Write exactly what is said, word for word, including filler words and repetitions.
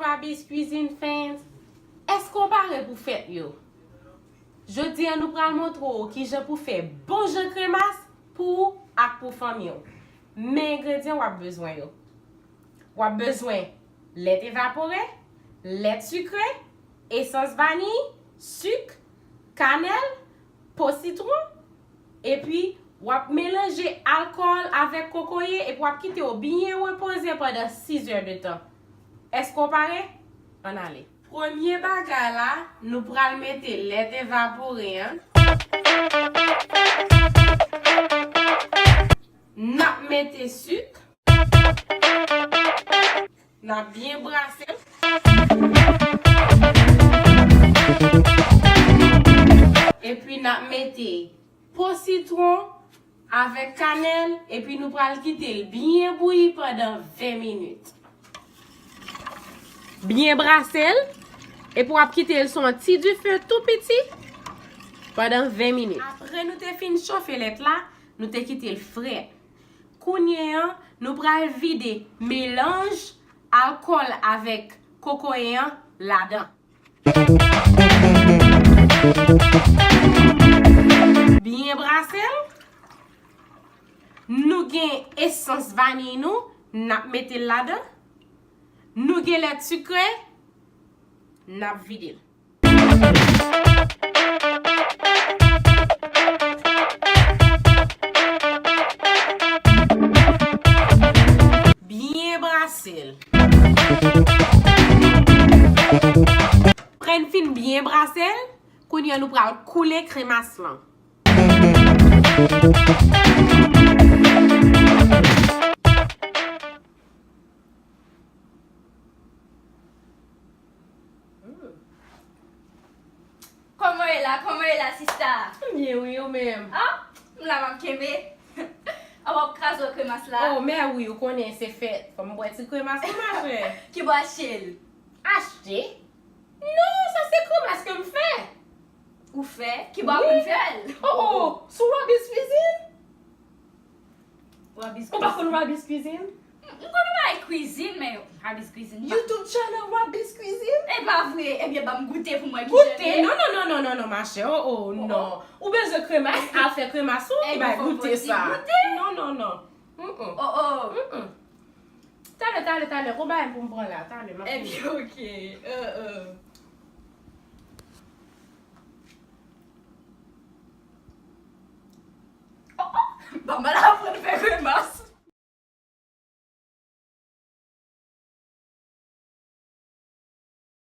Abis Cuisine fans, èske w pare pou fèt yo? Jodi a nou pral montre w kijan pou fè bon jan kremas pou ou ak pou fanmi w. Men engredyan w ap bezwen yo. W ap bezwen lèt evapore, lèt sikre, esans vaniy, sik, kanèl, po sitwon, epi w ap melanje alkòl avèk kokoye epi w ap kite yo byen repoze pandan sis è de tan. Èske w pare? Ann ale. Premye bagay la, nou pral mete lèt evapore an. N ap mete sik. N ap byen brase l. Epi n ap mete po sitwon avèk kanèl, epi nou pral kite l byen bouyi pandan ven minit. Byen brase l, epi w ap kite l sou yon ti dife tou piti pandan ven minit. Apre nou te fin chofe lèt la, nou te kite l frèt. Kounye a, nou pral vide melanj alkòl avèk kokoye an ladan. Byen brase l. Nou gen esans vaniy nou, n ap mete l ladan. Nou gen lèt sikre, n ap vide l. Byen brase l. Apre n fin byen brase l, kounye a nou pral koule kremas lan. Kòman w ye la? Kòman w ye la, sista? M byen wi, ou menm? Ah, m la m ap kenbe. A w ap kraze w kremas la? Oh, mè wi, ou konnen se fèt. Fò m bwè ti kremas pou machè. Ki bò achte l? Achte? Non, sa se kremas ke m fè. Ou fè? Ki bò w konn fè l? Oh, oh, sou Robby's Cuisine? Ou pa konn Robby's Cuisine? M konn bagay kwizin, men Robby's Cuisine pa. YouTube channel Robby's Cuisine? E pa vre. Ebyen, ban m goute pou m wè ki jan l ye. Goute? Non, non, non, non, non, non, machè. Oh, oh, non. Ou bezwen kremas, al fè kremas ou ki bay goute sa. Non, non, non. Mm-mm. Oh, oh. Mm-mm. Talè, talè, talè. Gon bagay pou m pran la. Talè, m ap vini. Ebyen, oke. Euh, euh.